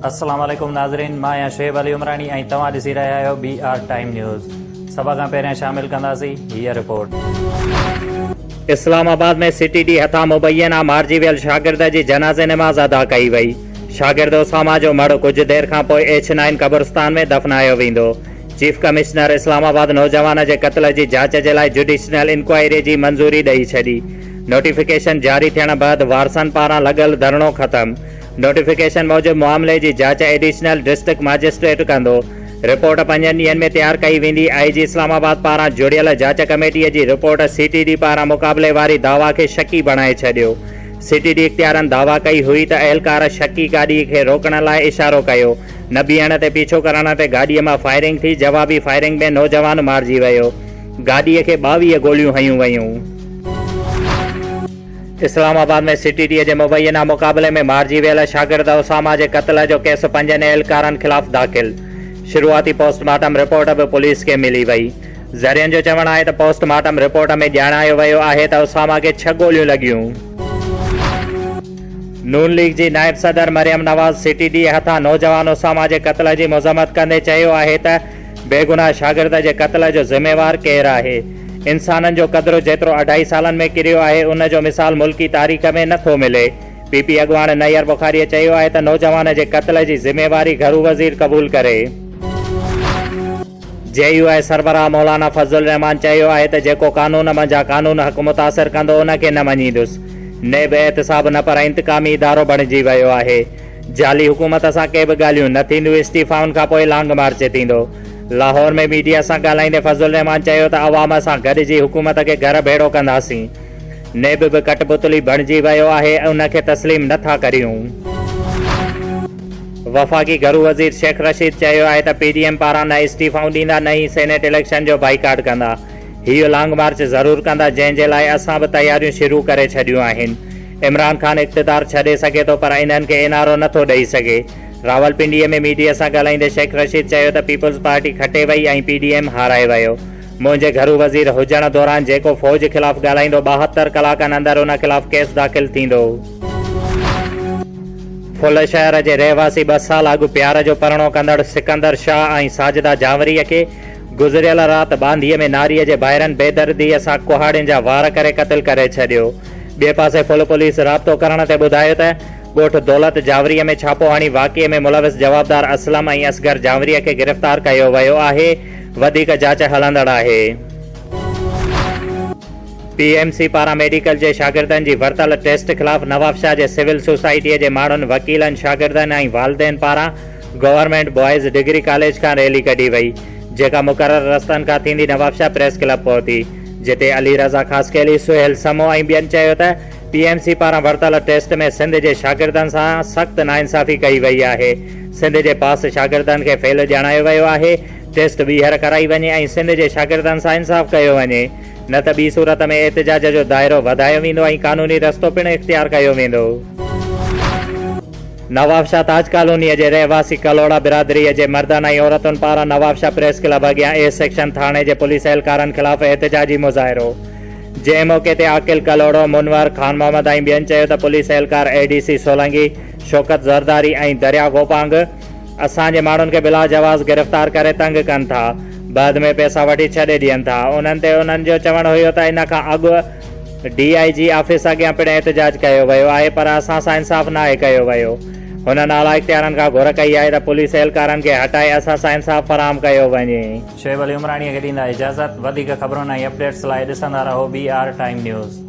السلام عليڪم ناظرين مان آهيان شعيب علي عمراڻي ۽ توهان ڏسي رهيا آهيو بي آر ٽائيم نيوز سڀ کان پهريان شامل ڪنداسين هيء report. Islamabad ۾ C T D هٿان مبينا مارجي ويل شاگرد جي جنازي نماز ادا ڪئي وئي، شاگرد اسامه جو مڙهه ڪجهه دير کانپوء ايڇ نائن قبرستان ۾ دفنايو ويندو. چيف ڪمشنر اسلام آباد نوجوان جي قتل جي جاچ جي لاء جڊيشنل انڪوائري جي منظوري ڏئي ڇڏي، نوٽيفڪيشن جاري ٿيڻ بعد وارثن پاران لڳل ڌرڻو ختم، نوٽيفڪيشن موجب معاملي جي جاچ ايڊيشنل ڊسٽرڪٽ ماجسٽريٽ ڪندو، رپورٽ پنجن ڏينهن ۾ تيار ڪئي ويندي، آء جي اسلام آباد پاران جوڙيل جاچ ڪميٽي جي رپورٽ سي ٽي ڊي پاران مقابلي واري دعويٰ کي شڪي بڻائي ڇڏيو. سي ٽي ڊي اختيارن دعويٰ ڪئي هئي ته اهلڪار شڪي گاڏي کي روڪڻ لاء اشارو ڪيو، نه بيهڻ تي پيڇو ڪرڻ تي گاڏيء مان فائرنگ ٿي، جوابي فائرنگ ۾ نوجوان مارجي ويو، گاڏيء کي 22 گوليون هنيون ويون. اسلام آباد ۾ سي ٽي ڊي جي مبينا مقابلي ۾ مارجي ويل شاگرد اسامه جي قتل جو ڪيس پنجن اهلڪارن خلاف داخل، شروعاتي پوسٽ مارٽم رپورٽ به پوليس کي ملي وئي. ذريعن جو چوڻ آهي ته پوسٽ مارٽم رپورٽ ۾ ڄاڻايو ويو آهي ته اسامه کي ڇهه گوليون لڳيون. نون ليگ جي نائب صدر Maryam Nawaz C T D هٿان نوجوان اسامه جي قتل جي مذمت ڪندي چيو آهي ته بيگناهه شاگرد جي قتل جو ذميوار ڪير آهي؟ انسانن جو قدر جيترو اڍائي سالن ۾ ڪريو آهي ان جو مثال ملڪي تاريخ ۾ نه ٿو ملي. پي پي اڳواڻ نيئر بخاري چيو آهي ته نوجوان جي قتل جي ذميواري گهرو وزير قبول ڪري. جي يو آء سربراهه مولانا فضل الرحمان چيو آهي ته جيڪو قانون منجهان قانون حق متاثر ڪندو ان کي نه مڃيندس، نيب احتساب نه پر انتقامي ادارو بڻجي ويو آهي، جعلي حڪومت سان ڪي به ڳالهيون نه ٿينديون، استعيفائن کانپوء لانگ مارچ ٿيندو. لاهور ۾ ميڊيا سان ڳالهائيندي فضل الرحمان چيو ته عوام سان گڏجي حڪومت کي گهر ڀيڙو ڪنداسين. نيب به ڪٺ پتلي بڻجي ويو آهي ان کي تسليم نه ٿا ڪريون. وفاقي گهرو وزير شيخ رشيد چيو آهي ته پي ڊي ايم پاران نه استعيفائون ڏيندا نه ئي سينيٽ اليڪشن جو بائيڪاٽ ڪندا، هيء لانگ مارچ ضرور ڪندا جنهن جي لاء اسان به تياريون شروع ڪري ڇڏيون آهن، عمران خان اقتدار ڇڏي سگهي ٿو پر انهن کي اين آر او نه ٿو ڏئي سگهي. راولپنڊي ۾ ميڊيا سان ڳالهائيندي شيخ رشيد چيو ته پيپلز پارٽي کٽي وئي ۽ پي ڊي ايم هارائي ويو، منهنجي گهرو وزير هجڻ دوران جيڪو فوج خلاف ڳالهائيندو 72 ڪلاڪن اندر ان خلاف ڪيس داخل ٿيندو. ڦل شهر جي رهواسي ٻه سال اڳ پيار جو پرڻو ڪندڙ سڪندر شاهه ۽ ساجده جانوريء کي گذريل رات ٻانڌيء ۾ ناريء جي ڀائرن بيدرديء سان ڪهاڙين جا وار ڪري قتل ڪري ڇڏيو. ٻئي پاسي ڦل پوليس رابطو ڪرڻ تي ٻڌايو ته ڳوٺ دولت جانوريء ۾ ڇاپو هڻي واقعي ۾ ملوث جوابدار اسلم ۽ اصغر جانوريء کي گرفتار ڪيو ويو آهي، وڌيڪ جاچ هلندڙ آهي. پي ايم سي پاران ميڊيڪل جي شاگردن جي ورتل ٽيسٽ خلاف نوابشاهه جي سول سوسائٽيء جي ماڻهن، وڪيلن، شاگردن ۽ والدين پاران گورنمينٽ بوائز ڊگري ڪاليج کان ريلي ڪڍي وئي، جيڪا مقرر رستن کان ٿيندي نوابشاهه پريس ڪلب پهتي، جتي علي رضا خاصخيلي، سهيل سمون ۽ ٻين چيو ته پي ايم سي پاران ورتل ٽيسٽ ۾ سنڌ جي شاگردن سان سخت ناانصافي ڪئي وئي آهي، سنڌ جي پاس شاگردن کي فيل ڄاڻايو ويو آهي، ٽيسٽ ٻيهر ڪرائي وڃي ۽ سنڌ جي شاگردن سان انصاف ڪيو وڃي، نه ته ٻي صورت ۾ احتجاج جو دائرو وڌايو ويندو ۽ قانوني رستو پڻ اختيار ڪيو ويندو. نوابشاهه تاج ڪالونيء جي رهواسي ڪلهوڙا برادريء جي مردن ۽ عورتن پاران نوابشاهه پريس ڪلب اڳيان اي سيڪشن ٿاڻي جي پوليس اهلڪارن خلاف احتجاجي مظاهرو جنهن موقعي تي عاقل ڪلهوڙو، منور، خان محمد ۽ ٻين چيو ته پوليس اهلڪار A D C Solangi, Shaukat Zardari ۽ Darya Gopang اسان جي ماڻهن کي بلا جواز گرفتار ڪري تنگ ڪن ٿا بعد ۾ پئسا وٺي ڇڏي ڏين ٿا انهن تي انهن جو چوڻ هيو ته ان کان اڳ ڊي I جي آفيس اڳيان پڻ احتجاج ڪيو ويو آهي پر اسان سان انصاف ناهي ڪيو ويو هنن اعليٰ اختيارن کان گهر ڪئي آهي ته پوليس اهلڪارن کي هٽائي اسان سان انصاف فراهم ڪيو وڃي. شعيب علي عمراڻيء کي ڏيندا اجازت، وڌيڪ خبرن ۽ اپڊيٽس لاء ڏسندا رهو بي آر ٽائيم نيوز.